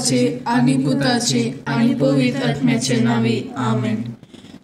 बापाचे आनी पुताचे आनी पवित्र आत्म्याचे नांवी आमेन.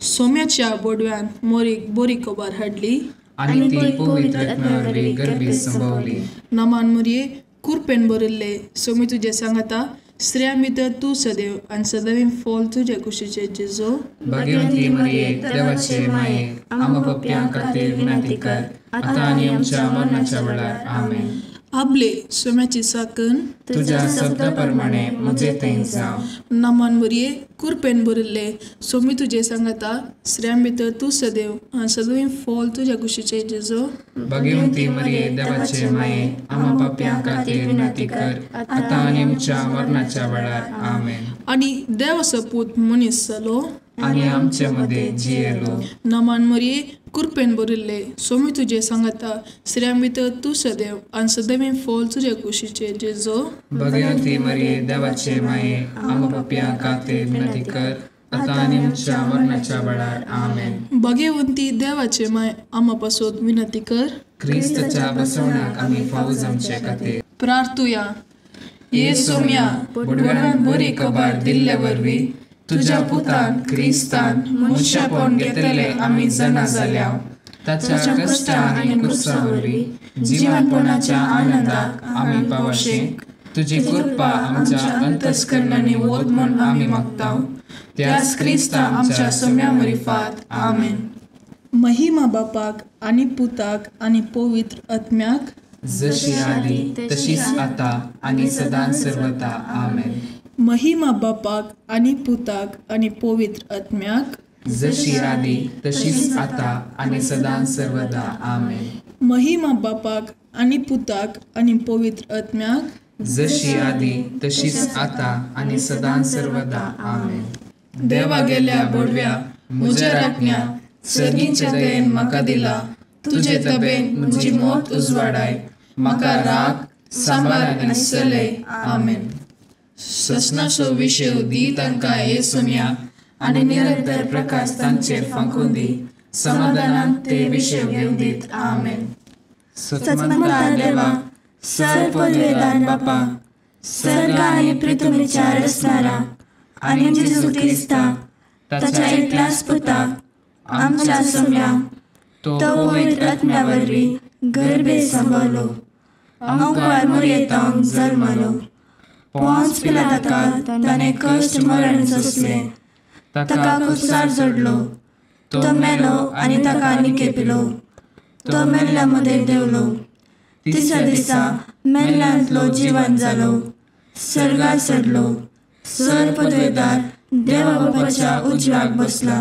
सोम्याच्या बोडव्यान मोरीक बोरी खबर हाडली आनी ती पवित्र आत्म्या वरवीं गर्भीत संभवली. नमान मुरये कुरपेन भरिल्ले सोमी तुजे सांगाता, स्त्रियां भितर तूं सदैव आनी सदैव फॉल तुजे कुशीचे जेजो. भाग्यवंती मरिये देवाचे माये, आमकां पापयां खातीर विनंती कर, आतां आनी आमच्या मरणाच्या वेळार. आमेन. आबले सोम्याची साकन तुज्या शब्दा प्रमाणे म्हजे थंय जावं. नमान मुरये कुरपेन भरिल्ले सोमी तुजे सांगाता, स्त्रियां भितर तूं सदैव आनी सदैव फॉल तुज्या कुशीचे जेजो. भाग्यवंती मरिये देवाचे माये, आमकां पापयां खातीर विनंती कर, आतां आनी आमच्या मरणाच्या वेळार. आमेन. आनी देवाचो पूत मनीस जालो आनी आमचे मदें जियेलो. नमान मरिये कुरपेन भरिल्ले सोमी तुजे सांगाता, स्त्रियां भितर तूं सदैव आनी सदैव फॉल तुज्या कुशीचे जेजो. भाग्यवंती मरिये देवाचे माये, आमकां पापयां खातीर विनंती कर, आतां आनी आमच्या मरणाच्या वेळार. आमेन. भाग्यवंती देवाचे माय, आमा पासत विनंती कर, क्रिस्ताच्या बसवणाक आमी फावो जावचे खातीर. प्रार्थुया. ये सोम्या, बोडव्यान बरी खबर दिल्ले वरवीं तुज्या पुतान क्रिस्तान मनशापण घेतले आमी जाणा जाल्या. ताच्या कश्टा आनी क्रुसा वरवीं जिवनपणाच्या आनंदाक आमी पावशे. तुजी कृपा आमच्या अंतस्करणांनी वत म्हूण आमी मागता, त्याच क्रिस्ता आमच्या सोम्या मरिफात. आमेन. महिमा बापाक आनी पुताक आनी पवित्र आत्म्याक, जशी आदी तशीच आता आनी सदां सर्वता. आमेन. महिमा बापाक आनी पुताक आनी पवित्र आत्म्याक, जशी आदी तशीच आता आनी सदां सर्वदा. आमेन. महिमा बापाक आनी पुताक आनी पवित्र आत्म्याक, जशी आदी तशीच आता आनी सदां सर्वदा. आमेन. देवा गेल्या बोडव्या म्हज्या राखण्या, सर्गीच्या दयेन म्हाका दिला, तुजे तबेन म्हजी मोत उजवाडाय, म्हाका राख सांबाळ आनी चलय. आमेन. ससनाचो विशेव दी तांकां ये सोम्या, आनी निरंतर प्रकाश तांचेर फांकून दी, समाधानान ते विशेव घेवन दीत. आमेन. सतमंता देवा, सर पदवेदार बापा, सर्ग आनी पृथ्वीच्या रचणारा आनी जेजू क्रिस्ता ताच्या एकल्याच पुता आमच्या सोम्या, तो पवित्र आत्म्या वरवीं गर्भे संभवलो, अंकार मुरयेतावन जल्मलो, पोंस पिलाताका ताणें कश्ट मरण सोंसलें, ताका कुसार जोडलो, तो मेलो आनी ताका निकेपिलो, तो मेल्ल्या मदें देंवलो, तिसऱ्या दिसा मेल्ल्यांतलो जिवन जालो, सर्गार चडलो, सर पदवेदार देवा बापाच्या उजव्याक बसला,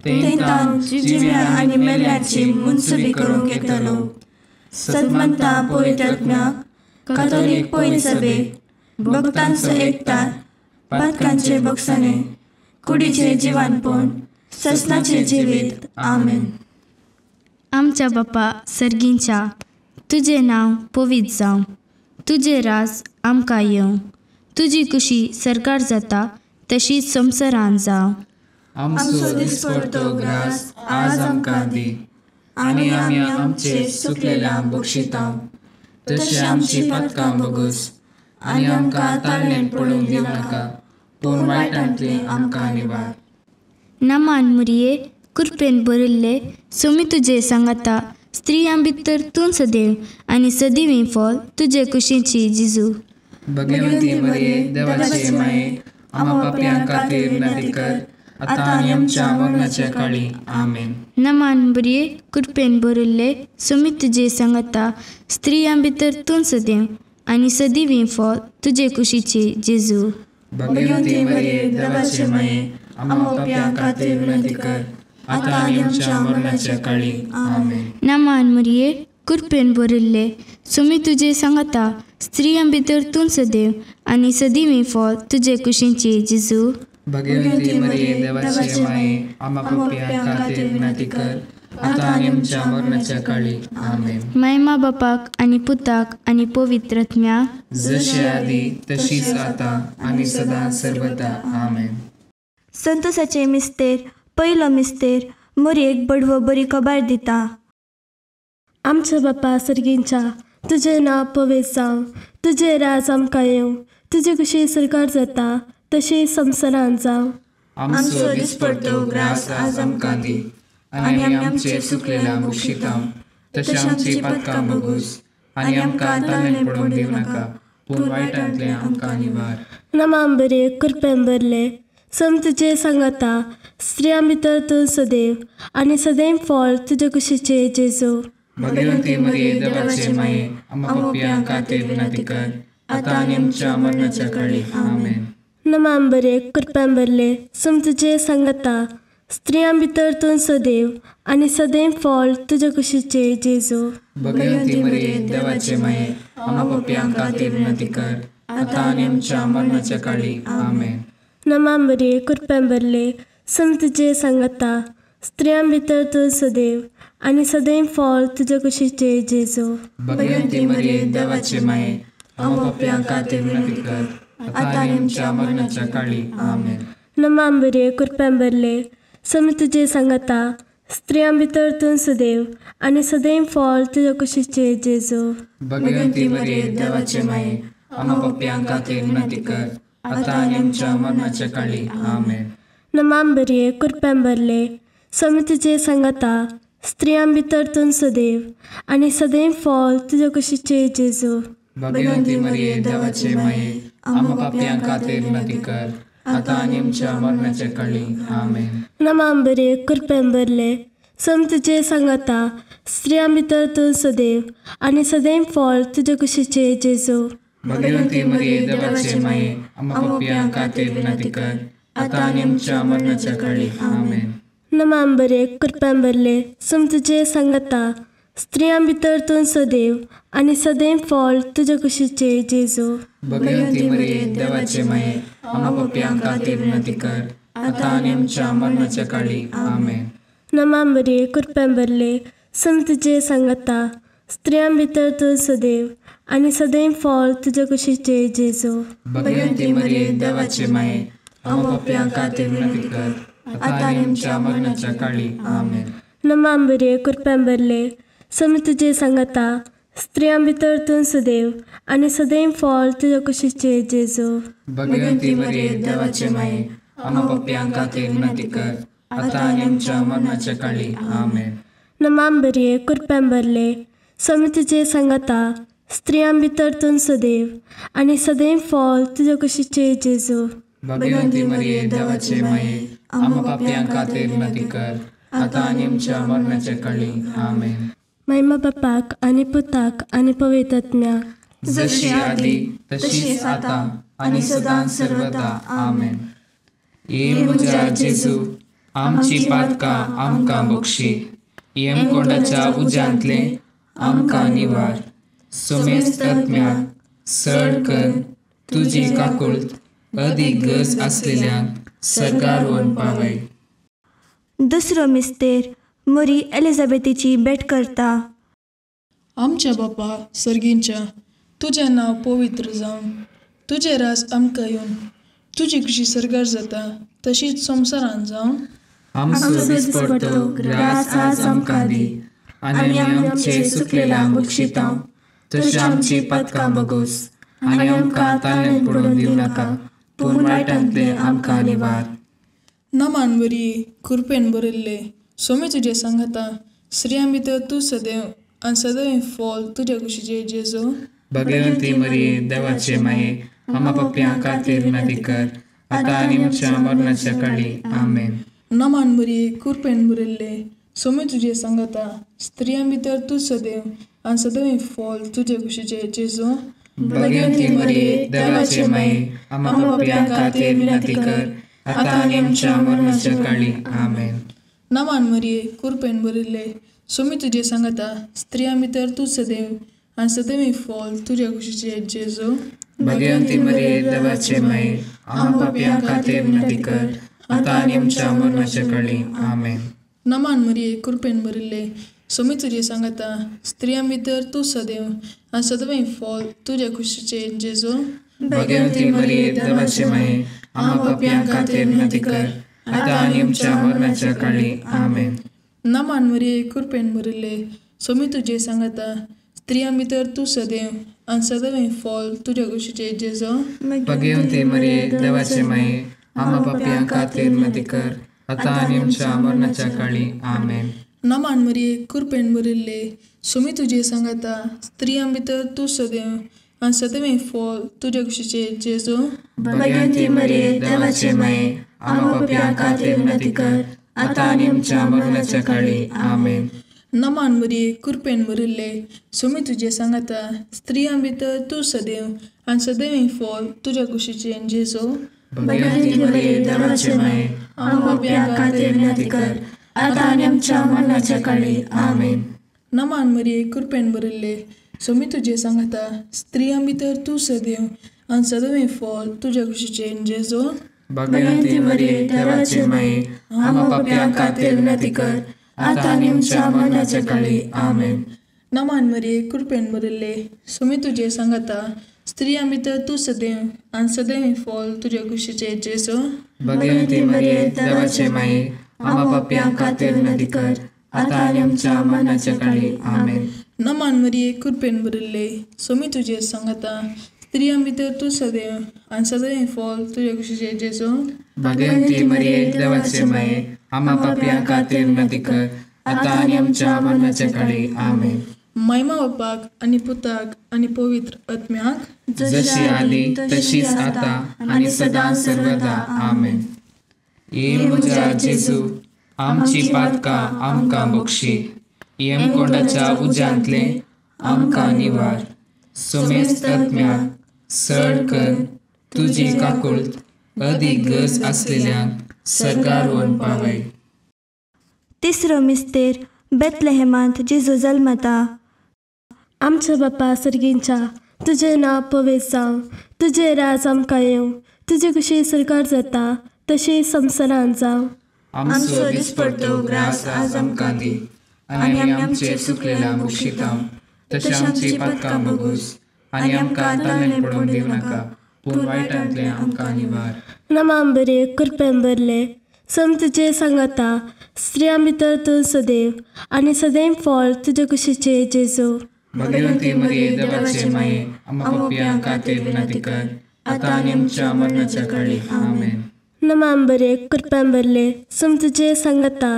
तेंतान जिव्या आनी मेल्ल्याची मुनसुबी करूंक येतलो. सदमंता पवित्र आत्म्याक, कातोलीक पवित्र सभेक, भक्तांचो एकतार, पातकांचे बक्षाणे, कुडीचे जिवानपण, ससनाचे जिवीत. आमेन. आमच्या बापा सर्गींच्या, तुजें नांव पवित्र जावं, तुजें राज आमकां येवं, तुजी कुशी सरकार जाता तशीच संवसारांत जावं. आमचो दिसपडतो ग्रास आज आमकां दी, आनी आमी आमचे चुकलेल्यांक बक्षिता, तशें आमची पातकां बगस, आनी आमकां ताळणेन पडूंक दिवनाका, पूण वायटांतली आमकां निवार. नमान मुरये कृपेन भरिल्ले सोमी तुजे सांगाता, स्त्रियां भितर तूं सदैव आनी सदैव फॉल तुजे कुशीची जिजू. भगवंती मरिये देवाचे माये, आम्हा पापयां खातीर विनंती कर, आतां आनी आमच्या मरणाच्या काळी. आमेन. नमान बरये कृपेन भरिल्ले सोमी तुजे सांगाता, स्त्रियां भितर तूं सदैव आनी सदैव फॉल तुजे कुशीची जेजू. भगवंती मरिये देवाचे माये, आम्हा पापयां खातीर विनंती कर, आतां आनी आमच्या मरणाच्या काळी. आमेन. नमान मरिये कृपेन भरिल्ले सोमी तुजे सांगाता, स्त्रियां भितर तूं सदैव आनी सदैव फॉल तुजे कुशीची जेजू. भगवंती मरिये देवाचे माये, आम्हा पापयां खातीर विनंती कर, आतां आनी आमच्या मरणाच्या काळी. आमेन. महिमा बापाक आनी पुताक आनी पवित्र आत्म्याक, जशी आदी तशीच आतां आनी सदां सर्वदा. आमेन. संतोषाचे मिस्तेर पयलो मिस्तेर मोरयेक बडवो बरी खबर दिता. आमच्या बापा सर्गींच्या, तुजें नांव पवित्र जावं, तुजें राज आमकां येवं, तुजे कशी सरकार जाता तशी संवसारांत जावं. आमचो दिसपडतो ग्रास आज आमकां दी आनी आमी आमचे चुकलेल्या बक्षिता तशें आमची पातकां बगूस आनी आमकां ताळें पडोवंक दिवं नाका पूण वायटांतलें आमकां निवार. नमाम बरे कृपेन भरले सम तुजे सांगाता स्त्रियां भितर तूं सदैव आनी सदैव फळ तुजे कुशीचे जेजू. भगवती मरिये देवाचे माये आम्हा पापयां खातीर विनंती कर आतां आनी आमच्या मरणाच्या काळी. आमेन. नमाम बरे कृपेन भरले सम तुजे सांगाता स्त्रियां भितर तूं सदैव आनी सदैव फळ तुजे कुशीचे जेजू. भगवती मरिये देवाचे माये आम्हा पापयां खातीर विनंती कर आतां आनी आमच्या मरणाच्या काळी. आमेन. नमाम बरे कृपेन भरले सम तुजे सांगाता स्त्रियां भितर तूं सदैव आनी सदैव फळ तुजे कुशीचे जेजू. भगवती मरिये देवाचे माये आम्हा पापयां खातीर विनंती कर आतां आनी आमच्या मरणाच्या काळी. आमेन. नमाम बरे कृपेन भरले सम तुजे सांगाता स्त्रियां भितर तूं सदैव आनी सदैव फळ तुजे कुशीचे जेजू. भगवती मरिये देवाचे माये आम्हा पापयां खातीर विनंती कर आतां आनी आमच्या मरणाच्या काळी. आमेन. नमाम बरे कृपेन भरले सम तुजे सांगाता स्त्रियां भितर तूं सदैव आनी सदैव फळ तुजे कुशीचे जेजू. भगवती मरिये देवाचे माये आम्हा पापयां खातीर विनंती कर आतां आनी आमच्या मरणाच्या काळी. आमेन. नमाम बरे कृपेन भरले सम तुजे सांगाता स्त्रियां भितर तूं सदैव आनी सदैव फळ तुजे कुशीचे जेजू. भगवती मरिये देवाचे माये आम्हा पापयां खातीर विनंती कर आतां आनी आमच्या मरणाच्या काळी. आमेन. नमाम बरे कृपेन भरले सम तुजे सांगाता स्त्रियां भितर तूं सदैव आनी सदैव फळ तुजे कुशीचे जेजू. भगवती मरिये देवाचे माये आम्हा पापयां खातीर विनंती कर आतां आनी आमच्या मरणाच्या काळी. आमेन. नमाम बरे कृपेन भरले सम तुजे सांगाता स्त्रियां भितर तूं सदैव आनी सदैव फळ तुजे कुशीचे जेजू. भगवती मरिये देवाचे माये आम्हा पापयां खातीर विनंती कर आतां आनी आमच्या मरणाच्या काळी. आमेन. नमाम बरे कृपेन भरले सम तुजे सांगाता स्त्रियां भितर तूं सदैव आनी सदैव फळ तुजे कुशीचे जेजू. भगवती मरिये देवाचे माये आम्हा पापयां खातीर विनंती कर आतां आनी आमच्या मरणाच्या काळी. आमेन. नमाम बरे कृपेन भरले सम तुजे सांगाता स्त्रियां भितर तूं सदैव आनी सदैव फळ तुजे कुशीचे जेजू. भगवती मरिये देवाचे माये आम्हा पापयां खातीर विनंती कर आतां आनी आमच्या मरणाच्या काळी. आमेन. महिमा बापाक आनी पुताक आनी पवित्र आत्म्याक, जशी आदी तशीच आतां आनी सदां सर्वदा. आमेन. ये म्हज्या जेजू आमची पातकां आमकां बक्षी यमकोंडाच्या उज्यांतलें आमकां निवार सोमेस्त आत्म्याक सड कर तुजी काकुळट अदीक गरज आसलेल्यांक सरकार व्हरून पावय. दुसरो मिस्तेर मोरी एलिझाबेथीची भेट करता. आमच्या बापा सर्गींच्या तुजें नांव पवित्र जावं, तुजें राज आमकां येवन, तुजी खुशी सरकार जाता तशीच संवसारांत जावं. आमचो दिसपडतो ग्रास आज आमकां दी आनी आमचे चुकलेल्यांक बक्षिता तशी आमची पातकां बगोस आनी आमकां ताळें पडोवन दिवं नाका पूण वायटांतलें आमकां निवार. नमान बरी कृपेन भरिल्ले सोमी तुजें सांगाता स्त्रियां भितर तूं सदैव आनी सदैव फळ तुज्या कुशीचे जेजू. भगवती मरिये देवाचे माये आम्हा पापयां खातीर विनंती कर आतां आनी आमच्या मरणाच्या काळी. आमेन. नमान बरी कृपेन भरिल्ले सोमी तुजें सांगाता स्त्रियां भितर तूं सदैव आनी सदैव फळ तुज्या कुशीचे जेजू. भगवती मरिये देवाचे माये आम्हा पापयां खातीर विनंती कर आतां आनी आमच्या मरणाच्या काळी. आमेन. नमान मरिये कृपेन भरिल्ले सोमी तुजें सांगाता स्त्रियां भितर तूं सदैव आनी सदैव फळ तुज्या कुशीचे जेजू. भगवती मरिये देवाचे माये आम्हा पापयां खातीर विनंती कर आतां आनी आमच्या मरणाच्या काळी. आमेन. नमान मरिये कृपेन भरिल्ले सोमी तुजें सांगाता स्त्रियां भितर तूं सदैव आनी सदैव फळ तुज्या कुशीचे जेजू. भगवती मरिये देवाचे माये आम्हा पापयां खातीर विनंती कर आतां आनी आमच्या मरणाच्या काळी. आमेन. नमान मरिये कृपेन भरिल्ले सोमी तुजें सांगाता स्त्रियां भितर तूं सदैव आनी सदैव फॉल तुज्या कुशीचे जेजू. भगवंती मरिये देवाचे माये, आम्हा पापयां खातीर विनंती कर, आतां आनी आमच्या मरणाच्या काळी. आमेन. नमान मरिये, कृपेन भरिल्ले, स्वामी तुजे सांगाता, स्त्रियां भितर तूं सदैव आनी सदैव फॉल तुज्या कुशीचे जेजू. भगवंती मरिये देवाचे माये, आम्हा पापयां खातीर विनंती कर, आतां आनी आमच्या मरणाच्या काळी. आमेन. नमान मरिये, कृपेन भरिल्ले, स्वामी तुजे सांगाता, स्त्रियां भितर तूं सदैव आनी सदैव फॉल तुज्या कुशीचे जेजू. भगवंती मरिये देवाचे माये, आम्हा पापयां खातीर विनंती कर, आतां आनी आमच्या मरणाच्या काळी. आमेन. नमान मरिये, कृपेन भरिल्ले, स्वामी तुजे सांगाता, स्त्रियां भितर तूं सदैव आनी सदैव फॉल तुज्या कुशीचे जेजू. भगवंती मरिये देवाचे माये, आम्हा पापयां खातीर विनंती कर, आतां आनी आमच्या मरणाच्या काळी. आमेन. नमान मरिये, कृपेन भरिल्ले, स्वामी तुजे सांगाता, स्त्रियां भितर तूं सदैव आनी सदैव फॉल तुज्या कुशीचे जेजू. भगवंती मरिये देवाचे माये, आम्हा पापयां खातीर विनंती कर, आतां आनी आमच्या मरणाच्या काळी. आमेन. नमान मरिये, कृपेन भरिल्ले, स्वामी तुजे सांगाता, स्त्रियां भितर तूं सदैव आनी सदैव फॉल तुज्या कुशीचे जेजू. भगवंती मरिये देवाचे माये, आम्हा पापयां खातीर विनंती कर, आतां आनी आमच्या मरणाच्या काळी. आमेन. महिमा बापाक आनी पुताक आनी पवित्र आत्म्याक, जशी आदी तशीच आतां आनी सदां सर्वदा. आमेन. ये म्हज्या जेजू, आमची पातकां आमकां बक्षी, यमकोंडाच्या उज्यांतले आमकां निवार, समेस्त आत्म्याक सड कर तुजी काकुळट अदीक गरज आसलेल्यांक सर्गार व्हरून पावय. तिसरो मिस्तेर बेतलेहेमांत जेजू जल्मता. आमच्या बापा सर्गींच्या, तुजें नांव पवित्र जावं, तुजें राज आमकां येवं, तुजे कशी सरकार जाता तशी संवसारांत जावं. आमचो दिसपडतो ग्रास आज आमकां दी, आनी आमी आमचे चुकलेल्या बक्षिता तशें आमची पातकां बगूस, आनी आमकां ताणें पडोवंक दिवं नाका, पूण वायटांतलें आमकां निवार. नमान बरे, कृपेन भरले, सम तुजे सांगाता, स्त्रियां भितर तूं सदैव आनी सदैव फॉल तुजे कुशीचे जेजू. भगवंती मरिये देवाचे माये, आम्हा पापयां खातीर विनंती कर, आतां आनी आमच्या मरणाच्या काळी. आमेन. नमान बरे, कृपेन भरले, सम तुजे सांगाता,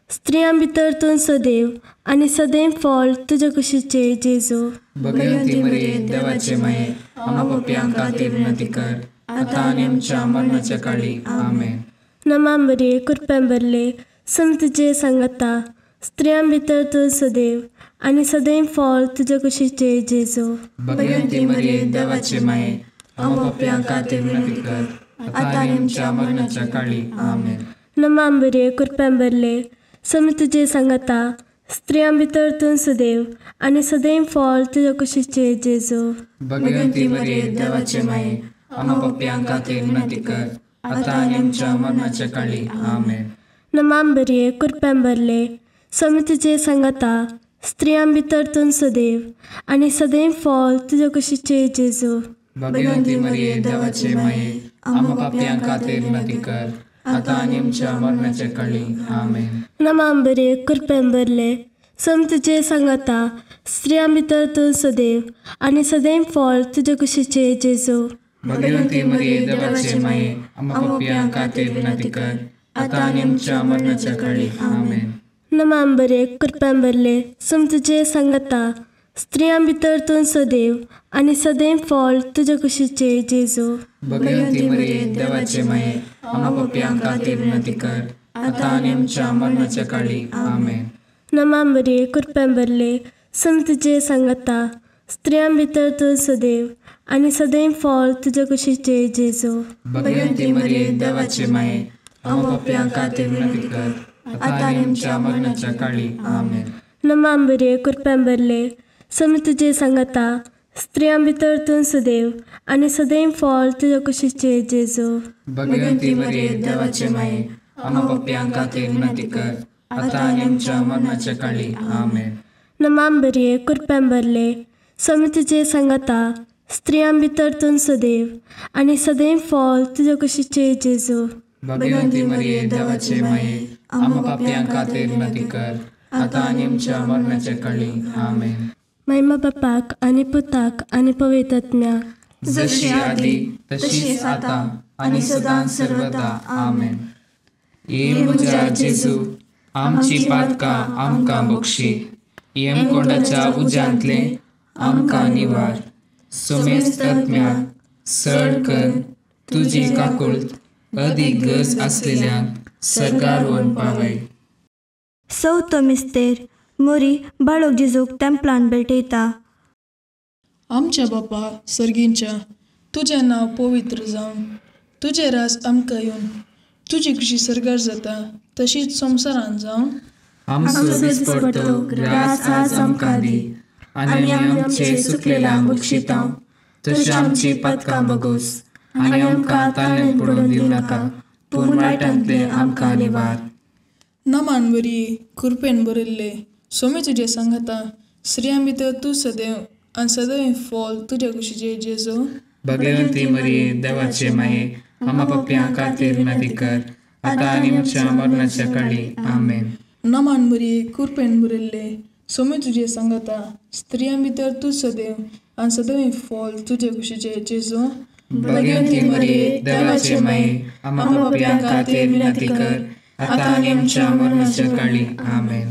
स्त्रियां भितर तूं सदैव आनी सदैव फॉल तुजे कुशीचे जेजू. भगवंती मरिये देवाचे माये, आम्हा पापयां खातीर विनंती कर, आतां आनी आमच्या मरणाच्या काळी. आमेन. नमान बरे, कृपेन भरले, सम तुजे सांगाता, स्त्रियां भितर तूं सदैव आनी सदैव फॉल तुजे कुशीचे जेजू. भगवंती मरिये देवाचे माये, आम्हा पापयां खातीर विनंती कर, आतां आनी आमच्या मरणाच्या काळी. आमेन. नमान बरे, कृपेन भरले, सम तुजे सांगाता, स्त्रियां भितर तूं सदैव आनी सदैव फॉल तुजे कुशीचे जेजू. भगवंती मरिये देवाचे माये, आम्हा पापयां खातीर विनंती कर, आतां आनी आमच्या मरणाच्या काळी. आमेन. नमान बरे, कृपेन भरले, स्वामी तुजे सांगाता, स्त्रियां भितर तूं सदैव आनी सदैव फॉल तुजे कुशीचे जेजू. भगवंती मरिये देवाचे माये, आम्हा पापयां खातीर विनंती कर, आतां आनी आमच्या मरणाच्या काळी. आमेन. नमान बरे, कृपेन भरले, सम तुजे सांगाता, स्त्रियां भितर तूं सदैव आनी सदैव फॉल तुजे कुशीचे जेजू. भगवंती मरिये देवाचे माये, आम्हा पापयां खातीर विनंती कर, आतां आनी आमच्या मरणाच्या काळी. आमेन. नमान बरे, कृपेन भरले, सम तुजे सांगाता, स्त्रियां भितर तूं सदैव आनी सदैव फॉल तुजे कुशीचे जेजू. भगवंती मरिये देवाचे माये, आम्हा पापयां खातीर विनंती कर, आतां आनी आमच्या मरणाच्या काळी. आमेन. नमान बरे, कृपेन भरले, सम तुजे सांगाता, स्त्रियां भितर तूं सदैव आनी सदैव फॉल तुजे कुशीचे जेजू. भगवंती मरिये देवाचे माये, आम्हा पापयां खातीर विनंती कर, आतां आनी आमच्या मरणाच्या काळी. आमेन. नमान बरे, कृपेन भरले, स्वामी तुजे सांगाता, स्त्रियां भितर तूं सदैव आनी सदैव फॉल तुजे कुशीचे जेजू. भगवंती मरिये देवाचे माये, आम्हा पापयां खातीर विनंती कर, आतां आनी आमच्या मरणाच्या काळी. आमेन. नमान बरे, कृपेन भरले, स्वामी तुजे सांगाता, स्त्रियां भितर तूं सदैव आनी सदैव फॉल तुजे कुशीचे जेजू. भगवंती मरिये देवाचे माये, आम्हा पापयां खातीर विनंती कर, आतां आनी आमच्या मरणाच्या काळी. आमेन. महिमा बापाक आनी पुताक आनी पवित्र आत्म्याक, जशी आदी तशीच आतां आनी सदां सर्वदा. आमेन. ये म्हज्या जेजू, आमची पातकां आमकां बक्षी, यमकोंडाच्या उज्यांतले आमकां निवार, सोमेस्त आत्म्याक सड कर तुजी काकुळट अदीक गरज आसलेल्यांक सर्गार व्हरून पावय. चवथो मिस्तेर मोरी बाळक जेजूक तेंपलान भेटयता. आमच्या बापा सर्गींच्या, तुजें नांव पवित्र जावं, तुजें राज आमकां येवन, तुजी खुशी सर्गार जाता तशीच संवसारान जावं. आमचो दिसपडतो ग्रास आज आमकां दी, आनी आमचे चुकलेल्यांक बक्षिता तशी आमची पातकां बगोस, आनी आमकां ताळेन पडून दिवं नाका, पूण वायटांतले आमकां निवार. नमान बरी कृपेन भरिल्ले, सोमी तुजें सांगाता, स्त्रियां भितर तूं सदैव आनी सदैव फॉल तुज्या कुशीचे जेजू. भगवंती मरिये, देवाचे माये, आमा पापयां खातीर विनंती कर, आतां आनी आमच्या मरणाच्या काळी. आमेन. नमान बरी कृपेन भरिल्ले, सोमी तुजें सांगाता, स्त्रियां भितर तूं सदैव आनी सदैव फॉल तुज्या कुशीचे जेजू. भगवंती मरिये, देवाचे माये, आमा पापयां खातीर विनंती कर, आतां आनी आमच्या मरणाच्या काळी. आमेन.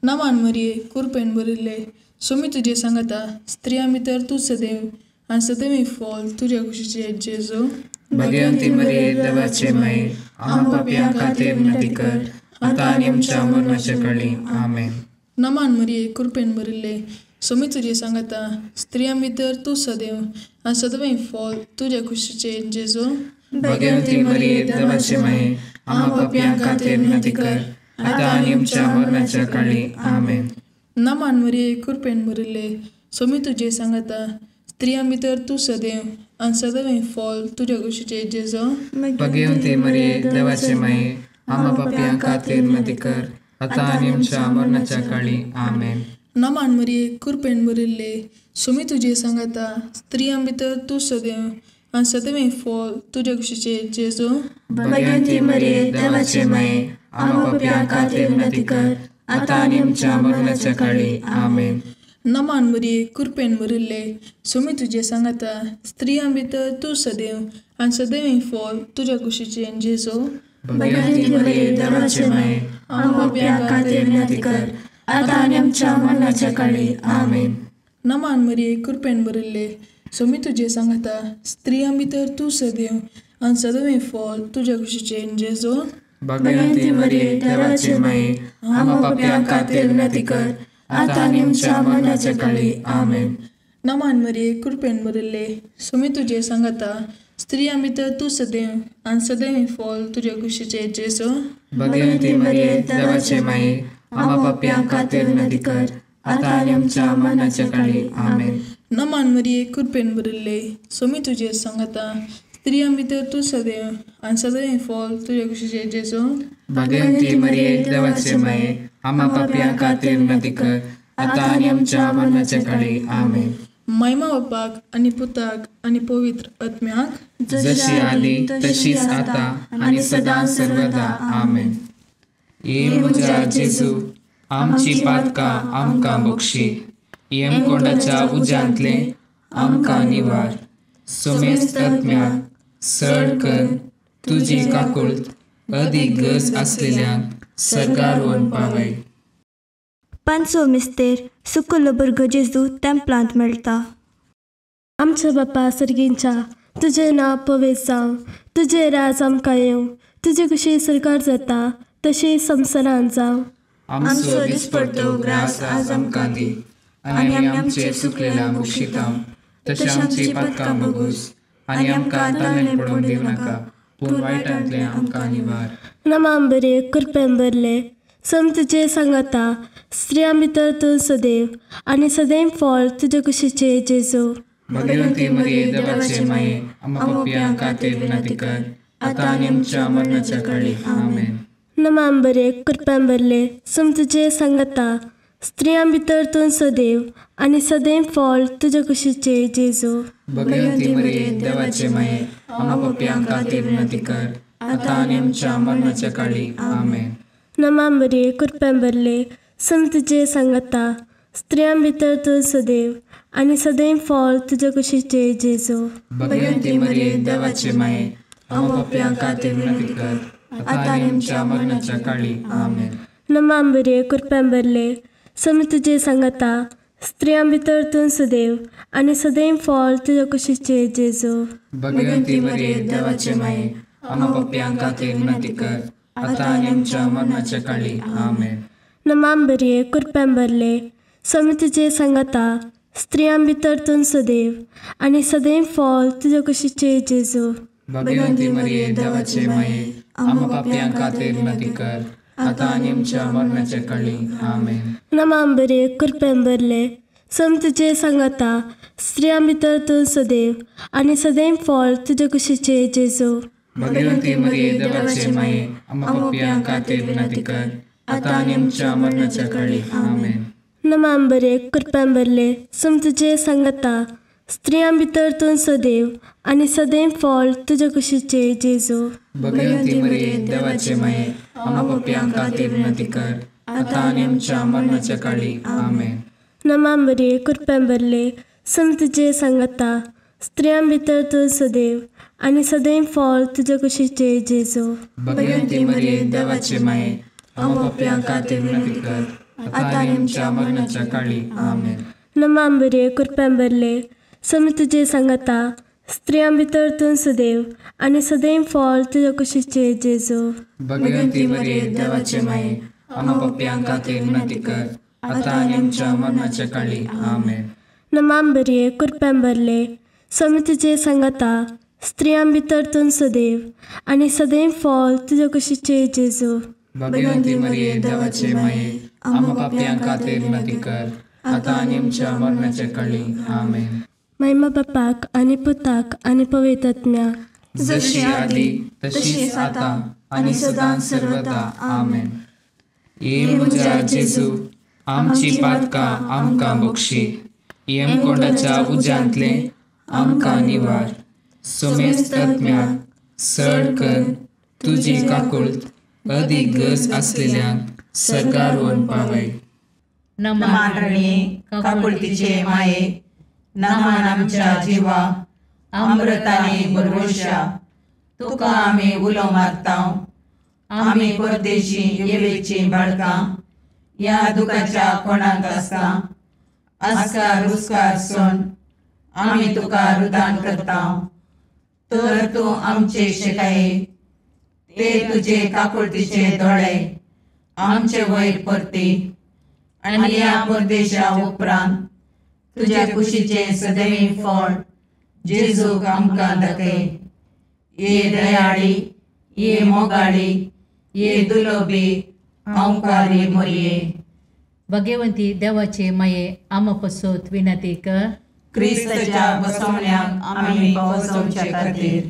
नमान मरिये कृपेन भरिल्ले, सोमी तुजें सांगाता, स्त्रियां भितर तूं सदैव आनी सदैव फॉल तुज्या कुशीचे जेजू. भगवंती मरिये, देवाचे माये, आमा पापयां खातीर विनंती कर, आतां आनी आमच्या मरणाच्या काळी. आमेन. नमान मरिये कृपेन भरिल्ले, सोमी तुजें सांगाता, स्त्रियां भितर तूं सदैव आनी सदैव फॉल तुज्या कुशीचे जेजू. भगवंती मरिये, देवाचे माये, आमा पापयां खातीर विनंती कर, आतां आनी आमच्या मरणाच्या काळी. आमेन. नमान मरिये कृपेन भरिल्ले, सोमी तुजें सांगाता, स्त्रियां भितर तूं सदैव आनी सदैव फॉल तुज्या कुशीचे जेजू. भगवंती मरिये, देवाचे माये, आमा पापयां खातीर विनंती कर, आतां आनी आमच्या मरणाच्या काळी. आमेन. नमान मरिये कृपेन भरिल्ले, सोमी तुजें सांगाता, स्त्रियां भितर तूं सदैव आनी सदैव फॉल तुज्या कुशीचे जेजू. भगवंती मरिये, देवाचे माये, आमा पापयां खातीर विनंती कर, आतां आनी आमच्या मरणाच्या काळी. आमेन. नमान मरिये कृपेन भरिल्ले, सोमी तुजें सांगाता, स्त्रियां भितर तूं सदैव आनी सदैव फॉल तुज्या कुशीचे जेजू. भगवंती मरिये, देवाचे माये, आमा पापयां खातीर विनंती कर, आतां आनी आमच्या मरणाच्या काळी. आमेन. नमान मरिये कृपेन भरिल्ले, सोमी तुजें सांगाता, स्त्रियां भितर तूं सदैव आनी सदैव फॉल तुज्या कुशीचे जेजू. भगवंती मरिये, देवाचे माये, आमा पापयां खातीर विनंती कर, आतां आनी आमच्या मरणाच्या काळी. आमेन. नमान मरिये कृपेन भरिल्ले, सोमी तुजें सांगाता, स्त्रियां भितर तूं सदैव आनी सदैव फॉल तुज्या कुशीचे जेजू. भगवंती मरिये, देवाचे माये, आमा पापयां खातीर विनंती कर, आतां आनी आमच्या मरणाच्या काळी. आमेन. नमान मरिये कृपेन भरिल्ले, सोमी तुजें सांगाता, स्त्रियां भितर तूं सदैव आनी सदैव फॉल तुज्या कुशीचे जेजू. भगवंती मरिये, देवाचे माये, आमा पापयां खातीर विनंती कर, आतां आनी आमच्या मरणाच्या काळी. आमेन. महिमा बापाक आनी पुताक आनी पवित्र आत्म्याक, जशी आदी तशीच आतां आनी सदां सर्वदा. आमेन. ये म्हज्या जेजू, आमची पातकां आमकां बक्षी, यमकोंडाच्या उज्यांतले आमकां निवार, सोमेस्त आत्म्याक सड कर तुजी काकुळट अदीक गरज आसलेल्यांक सर्गार व्हरून पावय. पांचवो मिस्तेर सुकुल्लो भुरगो जेजू तेंपलांत मेळटा. आमच्या बापा सर्गींच्या, तुजें नांव पवित्र जावं, तुजें राज आमकां येवं, तुजी खुशी सरकार जाता तशी संवसारान जावं. आमचो दिसपडतो ग्रास आज आमकां दी, आनी आमी आमचे चुकलेल्यांक बक्षिता तशें आमची पातकां बगूस, आनी आमकां ताळेन पडूंक दिवं नाका, पूण वायटांतले आमकां निवार. नमान बरे कृपेन भरले, सम तुजें सांगाता, स्त्रियां भितर तूं सदैव आनी सदैव फॉल तुजे कुशीचे जेजू. भगवंती मरिये, देवाचे माये, आमा पापयां खातीर विनंती कर, आतां आनी आमच्या मरणाच्या काळी. आमेन. नमान बरे कृपेन भरले, सम तुजें सांगाता, स्त्रियां भितर तूं सदैव आनी सदैव फॉल तुजे कुशीचे जेजू. भगवंती मरिये, देवाचे माये, आमा पापयां खातीर विनंती कर, आतां आनी आमच्या मरणाच्या काळी. आमेन. नमान बरे कृपेन भरले, सम तुजें सांगाता, स्त्रियां भितर तूं सदैव आनी सदैव फळ तुजे कुशीचे जेजू। भगवंती मरिये देवाचे माये, आम्हा पाप्यां खातीर विनंती कर, आतां आनी आमच्या मरणाच्या काळी। आमेन। नमा मरिये, कृपेन भरले, स्वामी तुजे सांगाता, स्त्रियां भितर तूं सदैव आनी सदैव फळ तुजे कुशीचे जेजू। भगवंती मरिये देवाचे माये, आम्हा पाप्यां खातीर विनंती कर, आतां आनी आमच्या मरणाच्या काळी। आमेन। नमा मरिये, कृपेन भरले, स्वामी तुजे सांगाता, स्त्रियां भितर तूं सदैव आनी सदैव फळ तुजे कुशीचे जेजू। भगवंती मरिये देवाचे माये, आम्हा पाप्यां खातीर विनंती कर, आतां आनी आमच्या मरणाच्या काळी। आमेन। नमा मरिये, कृपेन भरले, स्वामी तुजे सांगाता, स्त्रियां भितर तूं सदैव आनी सदैव फळ तुजे कुशीचे जेजू। भगवंती मरिये देवाचे माये, आम्हा पाप्यां खातीर विनंती कर, आतां आनी आमच्या मरणाच्या काळी। आमेन। नमा मरिये, कृपेन भरले, स्वामी तुजे सांगाता, स्त्रियां भितर तूं सदैव आनी सदैव फळ तुजे कुशीचे जेजू। भगवंती मरिये देवाचे माये, आम्हा पाप्यां खातीर विनंती कर, आतां आनी आमच्या मरणाच्या काळी। आमेन। नमा मरिये, कृपेन भरले, स्वामी तुजे सांगाता, स्त्रियां भितर तूं सदैव आनी सदैव फळ तुजे कुशीचे जेजू। भगवंती मरिये देवाचे माये, आम्हा पाप्यां खातीर विनंती कर, आतां आनी आमच्या मरणाच्या काळी। आमेन। नमा मरिये, कृपेन भरले, स्वामी तुजे सांगाता, स्त्रियां भितर तूं सदैव आनी सदैव फळ तुजे कुशीचे जेजू। भगवंती मरिये देवाचे माये, आम्हा पाप्यां खातीर विनंती कर, आतां आनी आमच्या मरणाच्या काळी। आमेन। नमा मरिये, कृपेन भरले, स्वामी तुजे सांगाता, स्त्रियां भितर तूं सदैव आनी सदैव फळ तुजे कुशीचे जेजू। भगवंती मरिये देवाचे माये, आम्हा पाप्यां खातीर विनंती कर, आतां आनी आमच्या मरणाच्या काळी। आमेन। महिमा बापाक आनी पुताक आनी पवित्र आत्म्याक, जशी आदी तशीच आतां आनी सदां सर्वदा। आमेन। ये म्हज्या जेजू, आमची पातकां आमकां बक्षी, येमकोंडाच्या उज्यांतले आमकां निवार, समेस्त आत्म्याक सड कर, तुजी काकुळट अदीक गरज आसलेल्यांक सरकार व्हरून पावय। नमान रणये काकुळतीचे माये, नमान आमच्या जिवा अमृताने भरवशा, तुका आमी उलो मारता, आमी परदेशी येवेची बाळकां, ह्या दुखाच्या कोणाक आसता आस्कार रुस्कार सण आमी तुका रुदान करता, तर तूं आमचे शेकाये, ते तुजे काकुळतीचे दोळे आमचे वयर परती, आनी ह्या परदेशा उपरांत तुज्या कुशीचे सदैवी फळ जेजूक आमकां दाखय। ये दयाळी, ये मोगाळी, ये दुलोबी हांवकारी मोरये। भगवंती देवाचे माये, आम्हा पसत विनंती कर, क्रिस्ताच्या बसवण्याक आमी पावोवचे खातीर।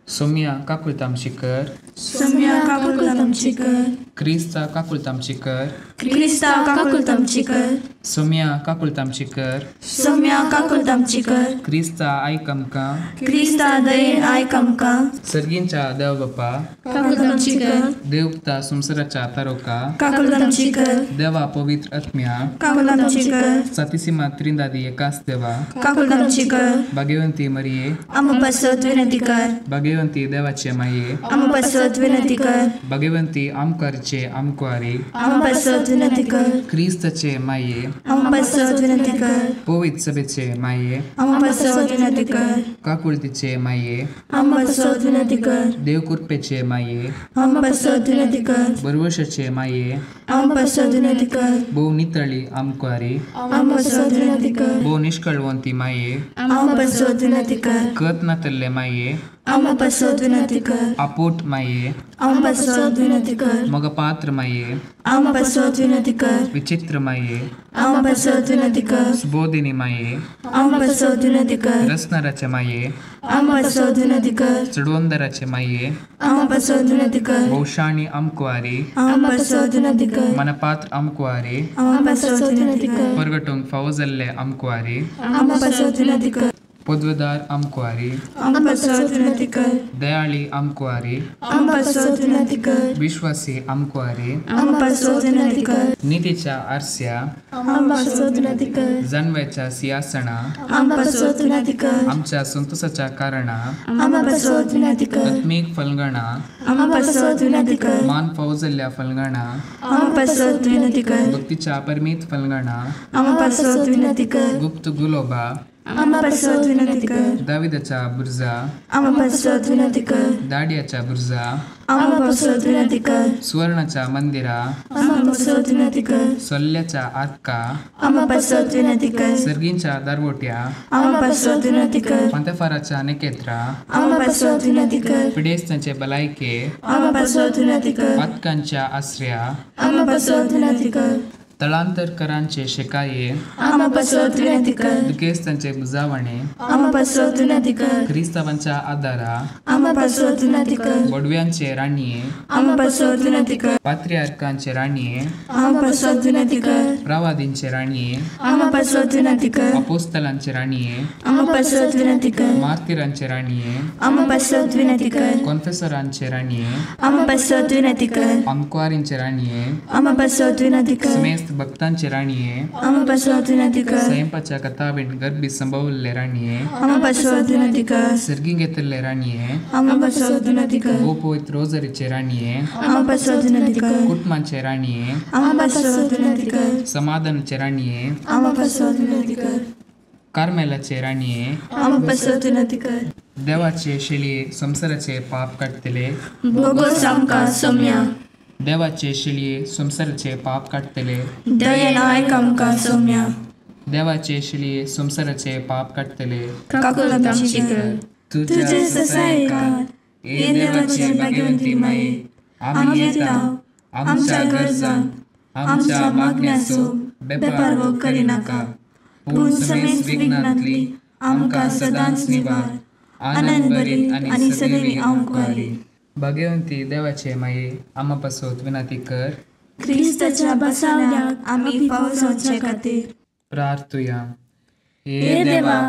सोम्या काकुळतामची कर, सोम्या काकुळतामची कर, क्रिस्ता काकुळतामची कर, क्रिस्ता काकुळतामची कर, सोम्या काकुळतामची कर, सोम्या काकुळतामची कर, क्रिस्ता आयक आमकां, क्रिस्ता दयेन आयक आमकां, सर्गींच्या देव बापा काकुळतामची कर, देवता संवसाराच्या तारोका काकुळतामची कर, देवा पवित्र आत्म्या काकुळतामची कर, सातीसीमा त्रिंदादी एकाच देवा काकुळतामची कर, भाग्यवंती मरिये आम्हा पासत विनंती कर, भाग्यवंती देवाचे माये आम्हा पासत विनंती कर, भाग्यवंती आमकारचे आमकुवारी आम्हा पासत विनंती कर, क्रिस्ताचे माये आम्हा पासत विनंती कर, पवित्र सभेचे माये आम्हा पासत विनंती कर, काकुळतीचे माये आम्हा पासत विनंती कर, देवकृपेचे माये आम्हा पासत विनंती कर, बरवशाचे माये आम्हा पासत विनंती कर, भोव नितळी आमकुवारी आम्हा पासत विनंती कर, भोव निष्कळवंती माये आम्हा पासत विनंती कर, कत नातल्ले माये आम्हा पासत विनंती कर, आपोट माये आम्हा पासत विनंती कर, मगपात्र माये आम्हा पासत विनंती कर, विचित्र माये आम्हा पासत विनंती कर, सुबोधिनी माये आम्हा पासत विनंती कर, रसनाराचे माये आम्हा पासत विनंती कर, चडवंदराचे माये आम्हा पासत विनंती कर, भोवशाणी आमकुवारी आम्हा पासत विनंती कर, मनपात्र आमकुवारी आम्हा पासत विनंती कर, परगटूंक फावो जाल्ले आमकुवारी आम्हा पासत विनंती कर। पदवेदार आमकुवारी, आमकां पासत विनंती कर। दयाळी आमकुवारी, आमकां पासत विनंती कर। विश्वासी आमकुवारी, आमकां पासत विनंती कर। नितीच्या आरस्या, आमकां पासत विनंती कर। जानव्याच्या सिंहासना, आमकां पासत विनंती कर। आमच्या संतोषाच्या कारणा, आमकां पासत विनंती कर। आत्मीक फलगणा, आमकां पासत विनंती कर। मान फौजल्ल्या फलगणा, आमकां पासत विनंती कर। भक्तीच्या परमीत फलगणा, आमकां पासत विनंती कर। गुप्त गुलोबा, आमकां पासत विनंती कर। दाविदाच्या बुर्जा, आमकां पासत विनंती कर। दाडियाच्या बुर्जा, आमकां पासत विनंती कर। सुवर्णाच्या मंदिरा, आमकां पासत विनंती कर। सोल्ल्याच्या आरका, आमकां पासत विनंती कर। सर्गींच्या दारवोट्या, आमकां पासत विनंती कर। पंतेफाराच्या नेकेत्रा, आमकां पासत विनंती कर। पिडेस्तांचे बलायके, आमकां पासत विनंती कर। पातकांच्या आसऱ्या, आमकां पासत विनंती कर। तळांतरकरांचे शेकाये, आमकां पासत विनंती कर। दुखेस्तांचे बुजावणे, आमकां पासत विनंती कर। क्रिस्तावांच्या आदारा, आमकां पासत विनंती कर। बोडव्यांचे राणये, आमकां पासत विनंती कर। पात्रियार्कांचे राणये, आमकां पासत विनंती कर। प्रवादींचे राणये, आमकां पासत विनंती कर। अपोस्तलांचे राणये, आमकां पासत विनंती कर। मार्तीरांचे राणये, आमकां पासत विनंती कर। कॉन्फेसरांचे राणये, आमकां पासत विनंती कर। आमकुवारींचे राणये, आमकां पासत विनंती कर। समेस्त भक्तांचे राणये, आमकां पासत विनंती कर। स्वयंपाच्या कथावीण गर्भी संभवल्ले राणये, आमकां पासत विनंती कर। सर्गी घेतल्ले राणये, आमकां पासत विनंती कर। गोपवित रोजरीचे राणये, आमकां पासत विनंती कर। कुटुंबांचे राणये, आमकां पासत विनंती कर। समाधानाचे राणये, आमकां पासत विनंती कर। कार्मेलाचे राणये, आमकां पासत विनंती कर। देवाचे शेळये संवसाराचे पाप काडटले, बोगोस आमकां सोम्या। देवाचे शेळये संवसाराचे पाप काडटले, दयेन आयक आमकां सोम्या। देवाचे शेळये संवसाराचे पाप काडटले, काकुळट आमची कर। तुजे ससायकार हे देवाचे भाग्यवंती माये, आमी येता आमच्या गरजांक आमच्या मागण्याचो बेपारवो करिनाका, पूण समेस्त विघ्नांतली आमकां सदांच निवार। आनंद भरीत आनी सदैवी आमकुवारी। भाग्यवंती देवाचे माये, आमा पासत विनंती कर। क्रिस्ताच्या बसावण्याक आमी फावो जावचे खातीर प्रार्थुया। हे देवा,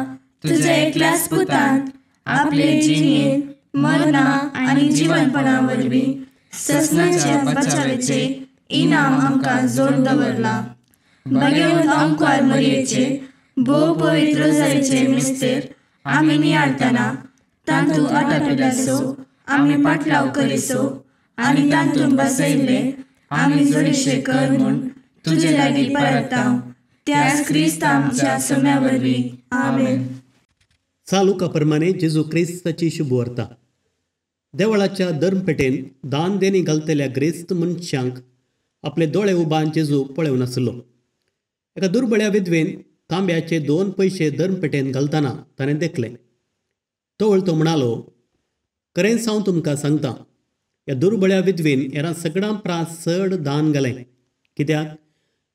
तुज्या एकल्याच पुतान आपले जिणेंत मरणा आनी जिवनपणा वरवीं ससनाच्या बचावाचें इनाम आमकां जोड दवरलां। भाग्यवंत आमकुवार मरयेचे भोव पवित्र रोजारीचे मिस्तेर आमी नियाळतना तातूंत आटापिल्याचो आमी पाटलाव करिसो आनी तातूंत बसयल्ले आमी जोडीशे कर म्हूण तुजे लागीं परताव त्याच क्रिस्त आमच्या सोम्या वरवीं। आमेन। चालुका प्रमाणे जेजू क्रिस्ताची शुभवार्ता। देवळाच्या धर्मपेटेन दान देणी घालतल्या ग्रेस्त मनशांक आपले दोळे उबान जेजू पळोवन आसलो। एका दुर्बळ्या विधवेन तांब्याचे 2 पयशे धर्मपेटेन घालतना ताणें देखले। तवळ तो म्हणालो, खरेंच हांव तुमकां सांगता, ह्या दुर्बळ्या विधवेन हेरां सगळ्यां प्रास चड दान घालें, कित्याक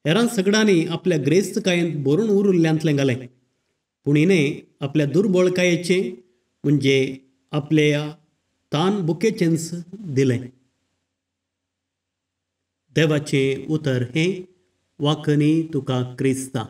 हेरां सगळ्यांनी आपल्या ग्रेस्तकायेंत भरून उरिल्ल्यांतलें घालें, पूण हिणें आपल्या दुर्बळकायेचें म्हणजे आपल्या तान बुकेचेंच दिलें। देवाचें उतर हें वाकनी तुका क्रिस्ता।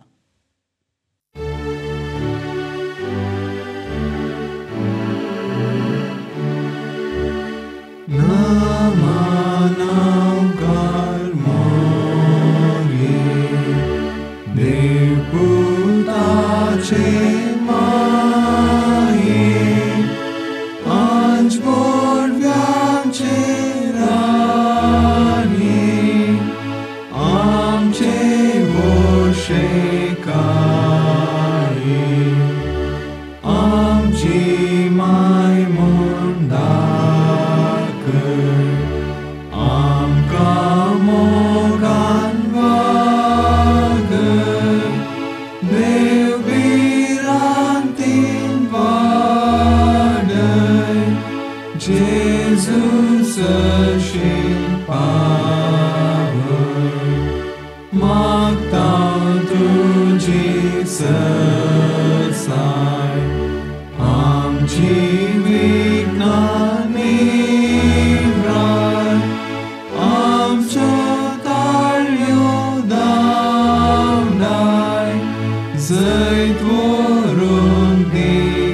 Zăi dvorul din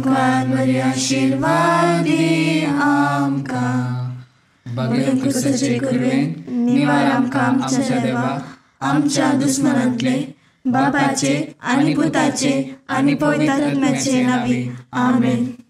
कुंवार मरिया आशीर्वाद दी आमकां. भाग्यवंत क्रिस्ताचे कृपेन निवार आमकां आमच्या देवा आमच्या दुस्मनांतले बापाचे आनी पुताचे आनी पवित्र आत्म्याचे नांवी. आमेन.